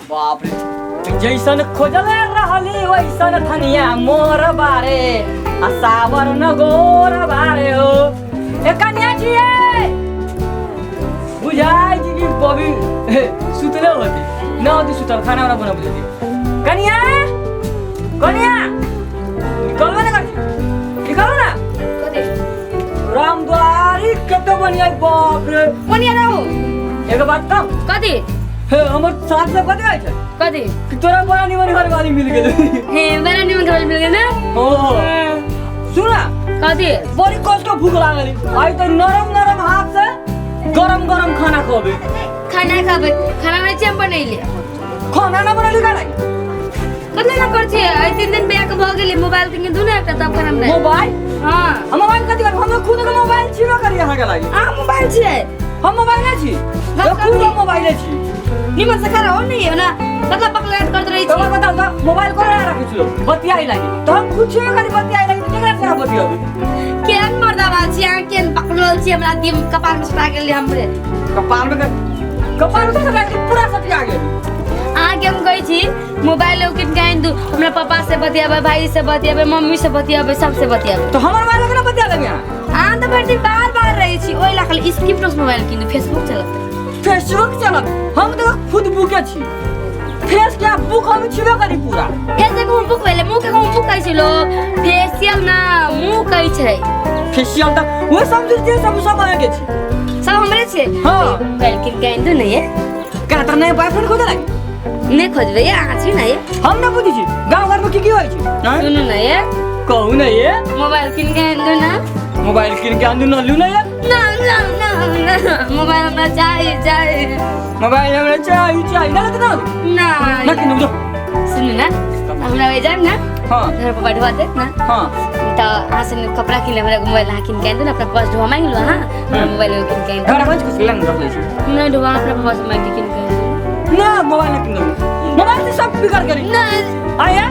बाप रे, जैसन खोजले रहली वैसन धनिया मोर बारे आ सावर न गोर बारे हो। ए कन्या छियै, बुझाइ छी कि बबी सुतले होती न होती, सुतल खाना वाना बनाबे होती। कन्या कन्या निकलबे न करছি, निकलो ना। कथी? रामद्वारी कते बढ़िया, बाप रे। कोनिया रहू? एगो बात कहूं? कथी? हे, हमर साथ से कथी होइ छै? कथी? कि तोरा बड़ा निमन घरवाली मिल गेल। हे, बड़ा निमन घरवाली मिल गेल ना। ओ सुन ना। कथी? बड़ी कष्ट भूख लागल आई तो नरम नरम हाथ से गरम गरम खाना खबे। खाना खाबे? खाना नहीं छी हम बनैले। खाना ना बनैली का लागि? कथी ना कर छी? आई 3 दिन बियाह के भ गेलै, मोबाइल किन दू ना एकटा तब खाना बनाइ। मोबाइल? हां। हम मोबाइल कथी करब? हम खुद के मोबाइल छिबे करी अहाँ के लागि। अहाँ मोबाइल छियै? हम मोबाइल नहीं छी, गप खुद करी। मोबाइल छी। निमन से खड़ा हो नहीं है ना, मतलब पकड़ाट करत रही तो छी। बताओ तो मोबाइल कोना राखै छियो? बतियाई लागि तो हम खुद छिबे करी बतियाई लागि, तो केकरा से अहाँ बतियाबी? केहन मर्दावा छी अहाँ, केहन पकड़ल छी हमरा दिम कपार में सटा गेल हमरे। कपार में कपार में सटा गेल, पूरा सटिया गेल। अहाँ के हम कहै छी मोबाइल एगो किन के आनि दू, हमरा पापा से बतियाबै, भाई से बतियाबै, मम्मी से बतियाबै, सबसे बतियाबै। तो हमर मोबाइल केना बतिया लेबै अहाँ? अहाँ तऽ भरि दिन बाहर बाहर रहै छी, ओहि लए खाली स्क्रीन टच मोबाइल किनु, फेसबुक चलत। फेसबुक चलत? हम तऽ खुद बुके छी, फेस के बुक हम छिबे करी पूरा। फेस के कहूँ बुक भेलै, मुँह के कहूँ बुक कहै छै लोग, फेसियल ना मुँह कहै छै। फेसियल तऽ ओहे समझ जे सब सब अहाँ के छी। सब हमरे छै। हाँ। मोबाइल किन के आनि दू ने ये। केना तोरा नया बॉयफ्रेंड खोजऽ लागि? नहि खोजबै ये, अहाँ छी ने ये। हम ना बुझै छी गाँव घर में की की होइ छै। आँय? सुनू ने ये। कहू ने ये। मोबाइल किन के आनि दू ना। मोबाइल किन के आनि दू ना, लू ना ये। ना ना ना ना, मोबाइल हमरा चाही चाही। मोबाइल हमरा चाही चाही ना लेते ना। ना। ना किनू जो। सुनू ना, हमरा ओहि जायब ना। हाँ। घर पर बढ़वा देत ना। हाँ। तऽ अहाँ से कपड़ा किन लेब, हमरा एगो मोबाइल अहाँ किन के आनि दू ना, अपना पास ढोआ मांगि लू अहाँ, हमरा मोबाइल एगो किन के आनि दू। घरा बंद कुछ लंग रख लै छी। नहि ढोआ, अपना पापा से मांगि के किन के आनि दू। ना मोबाइल ना किन, मोबाइल से सब बिगड़ गेली। ना। आया।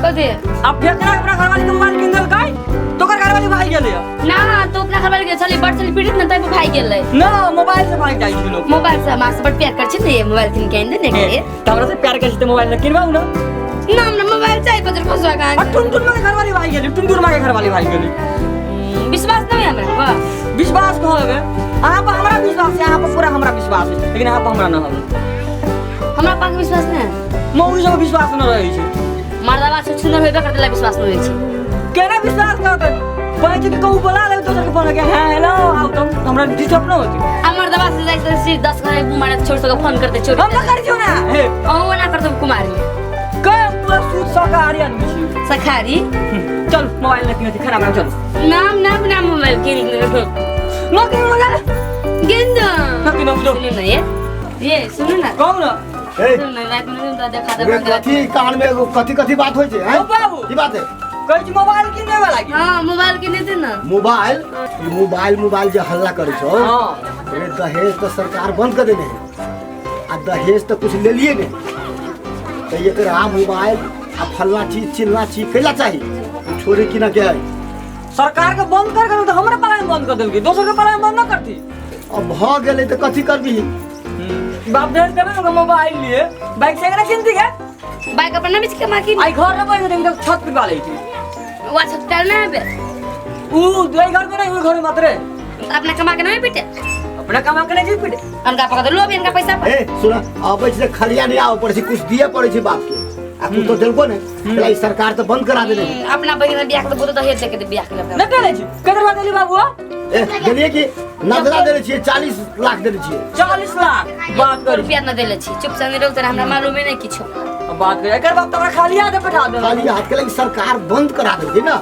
कथी? अब फेकरा अपना घरवाली के मोबाइल किन देलकै तो ओकर घरवाली भागि गेलै। ना तो अपना घरवाली के छलै बड़ छलै पीड़ित ना, तै पर भागि गेलै। ना मोबाइल से भागि जाइ छै लोग। मोबाइल से हमरा से बड़ प्यार करै छै ने, मोबाइल किन के आनि दे ने के। तऽ हमरा से प्यार करै छै तऽ मोबाइल ना किनबाउ ना। ना हमरा मोबाइल चाही बजर फसुआ के। आ टुनटुन माँ के घरवाली भागि गेली, टुनटुन माँ के घरवाली भागि गेली। विश्वास नहीं हमरा पर? विश्वास कहबै अहाँ पर हमरा विश्वास है, अहाँ पर पूरा हमरा विश्वास है, लेकिन अहाँ पर हमरा न हवे। हमरा पर विश्वास नहीं? मौगी सब विश्वास न रहै छै। मर्दावा से सुंदर होबे करतै विश्वास न होइ छै। केना विश्वास करतै? कहै छै कि कहू बोला लेबै दोसर के फोन के, हाँ हेलो आउ त हमरा डिस्टर्ब न होतै। आ मर्दावा से जाइ से 10 घर मारे छोड़ सके फोन करतै छोड़। हम न करै छियौ ना। हे अहूँ ओना करतौ कुमारी। के पूरा सूद शाकाहारी आदमी छी। शाकाहारी? चल मोबाइल न किनै छी, खाना बनाउ चल। नाम नाम नाम मोबाइल किन न किनु ना। किन दो। न किनु जो। सुनू ना ये, ये सुनू ना। कहू ना। ए सुनू ना, रात में तो देखा रे दे। कथी कान में एगो कथी कथी बात होइ छै हैं? ओ बाबू। की बात है? कहै छी मोबाइल किनै वाला की? हां मोबाइल किनै दे ना। मोबाइल? ई मोबाइल मोबाइल जे हल्ला करै छौ। हां। रे दहेज तऽ सरकार बंद कर देने है, आ दहेज तऽ कुछ लेलिए ने, तऽ एकरा मोबाइल आ फल्ला चीज चिल्ला चीज कैला चाही? छोरी किना के है? सरकार के बंद कर के तऽ हमरा पलायन बंद कर देलकै, दोसर के पलायन बंद न करती। अब भ गेलै तऽ कथी करबिही? बाप दहेज देबे ने मोबाइल लिए, बाइक से एकरा किनती के? बाइक अपन ना बेच के माकी। आई घर न बैठ के छत पर वाले छी। वा छत पर ना आबे। ऊ दुई घर में नहीं, ऊ घर में मात्रे। अपना कमा के नहीं पीटे। अपना कमा के नहीं पीटे। अनका पकड़ लो अभी इनका पैसा पर। ए सुना, आबै छै खलिया नहीं आवे पड़ै छै, कुछ दिए पड़ै छै बाप के। आ कुछ तो देलको ने, चला ई सरकार तो बंद करा देने। अपना बहिन में बियाह के तो दहेज दे के दे बियाह के लगा। न देले छी। केकर बात देली बाबू? ए देलिए कि नगदा देले छी, 40 लाख देले छी। 40 लाख बात कर। रुपया न देले छी, चुप से नहीं रहो तोरा हमरा मालूम नहीं किछो। अब बात कर, एकर बाप तोरा खाली हाथ पठा दे। खाली हाथ के लेकिन सरकार बंद करा देलकै ना।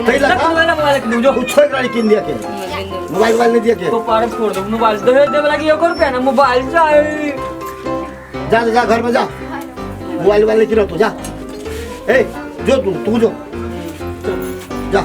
तै लगा मोबाइल मोबाइल किन जो। कुछ छोड़ के किन दिया के। मोबाइल मोबाइल नहीं दिया के। तो पार छोड़ दो मोबाइल दहेज देवे लागी एको रुपया ना मोबाइल चाही। जा जा घर में जा, मोबाइल मोबाइल लेके रहो तू जा। ए जो तू तू जो जा।